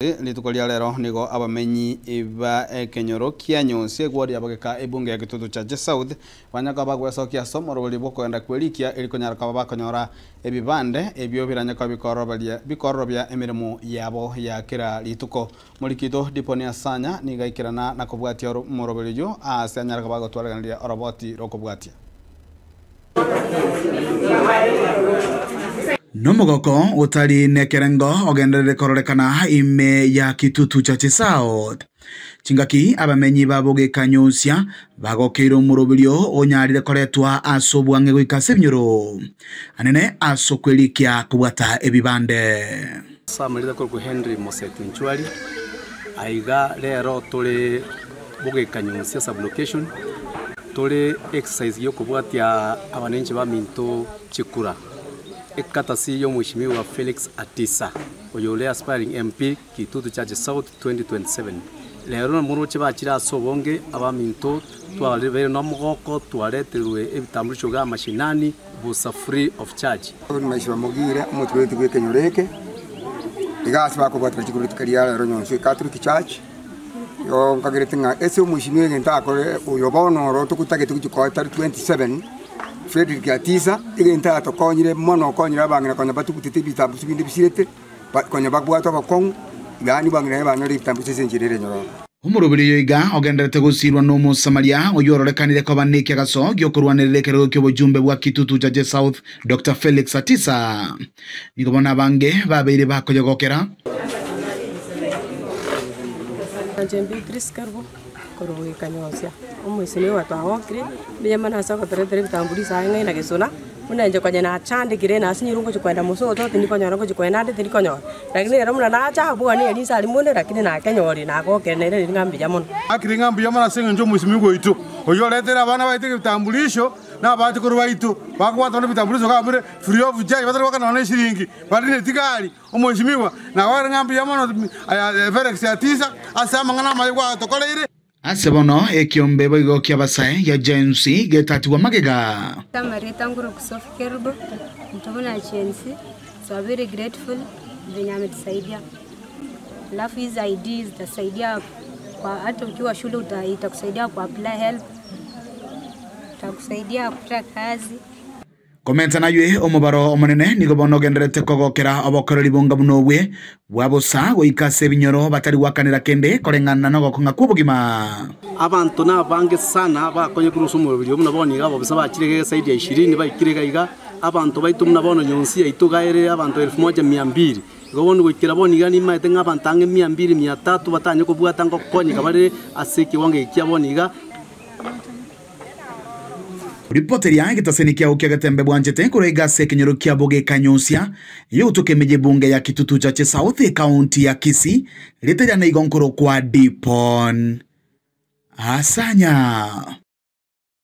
Rituko ria rero nigo abamenyi ba ekenyoro kia Nyonsi egwori abageka ebunge ya Kitutu Chache South banya koba bagwesokia ase omoroberi bw'okoenda kwerikia eri konyara koba bakonyora ebibande ebio biranye koba bikororoberia bikororobia emeremo yabo ya kera rituko. Morikito Diponi Asanya nigo aikerana na kobwatia omoroberi oyio aase anyare koba agotwareganeria oroboti rokobwatia. Nomogoko otari nekerengo ogenderere kororekana ime ya Kitutu Chache South. Chingaki abamenyi ba Bogekanyusia bagokeire omoroberio onyarire koretwa ase obwang'e goika ase ebinyoro anene ase okwerikia kobwata ebibande. Ase amarita akorokwa Henry Moseti Nchwari, aiga rero tore Bogekanyusia sub-location, tore exercise yokobwatia abananchi baminto chikura. Ekatasi y'Omweshimiwa Felix Atisa, oyore aspiring MP Kitutu Chache South 2027. Rero namoroche bachire ase obonge abaminto twabeire nomogoko twareterwe ebitambulisho bia mashinani bosa free of charge. Maisha Mogire, omotweti bw'ekenyoro eke, iga ase bakobwatera chikura rituko ria rero nyonsi Catholic Church, igo nkagerete ng'a ase omosimi egento akore oyo bono oro togotagete gochia koa tari 27, Fredrick Atisa, egento atokonyire mono okonyire abang'ina konya batugutete ebitambusu binde bisirete, ba konya babwate obokong'u, yaani abang'ina banyore ebitambusu ase enchera ere enyororo. Omoroberi oyo iga ogendererete gosiirwa n'Omosamaria oyio ororekanire koba nekiagaso gi'okorwanerera ekerogo ki'obochumbe bwa Kitutu Chache South, Doctor Felix Atisa. Nigo bono abange babeire bakoyogokera. Inche Beatrice Kerubo, korwa Goikanyonsia, omoisani oyo twagokire, mbuya mono ase ogotoretera ebitambulisho aye ng'ai na gesona, buna inche konya nachandekire nasinyirwe ngochia kogenda mosoto tindikonyora ngochia kogenda ande tindikonyora, lakini rero buna nacha abwo nigo rinsa rimo inde lakini nakenyorire nagokire nere riria ng'a mbuya mono. Akire ng'a mbuya mono ase eng'encho y'omoisimigwa oito, oyio oreteire abana baito egetambulisho, na abachukuru baito, bakobwatana nebitambulisho iga bire free of charge, batari goakana nonya ne eshiringi, bare ne tigari. Omwesimigwa, nagokire ng'a mbuya mono aya Felix Atisa ase amang'ana amaya gwatokoreire. Ase bono ekiombe boigo ki'abasae gia Gen-Z getatigwa magega. Amareta nguru Sophie Kerubo, intwe buna Gen-Z so are very grateful venye ametusaidia alafu hizi ID zitasaidia kwa hata ukiwa shule uta, itakusaidia ku apply help itakusaidia kupata kazi. Komenta naywe omobaro omonene nigo bono ogendererete kogokera obokoreri bonga buna obwe bwa bosa goika ase ebinyoro batari gwakanera kende koreng'ana nogokong'a kw'obogima. Abanto nabange sana bakonye korwa ase omoroberi obo buna bono iga ababisa bachire iga esaidi ya ishirini baikire iga iga, abanto baito buna bono nyonsi yaito iga ere abanto elfu moja mia mbili. Igo bono goikera bono iga nimaete ng'a abanto ang'e mia mbili mia tatu batanye kobwata ngokonyeka bare ase ekewango eke kia bono iga. Ripoti eria egetaseni kiao kia Getembe bwanchete korwa iga ase ekenyoro kiabo gekanyusia eyogotoka emeji ebunge ya Kitutu Chache South ekaunti ya Kisii rieta riane igo nkorokwa Dipon Asanya.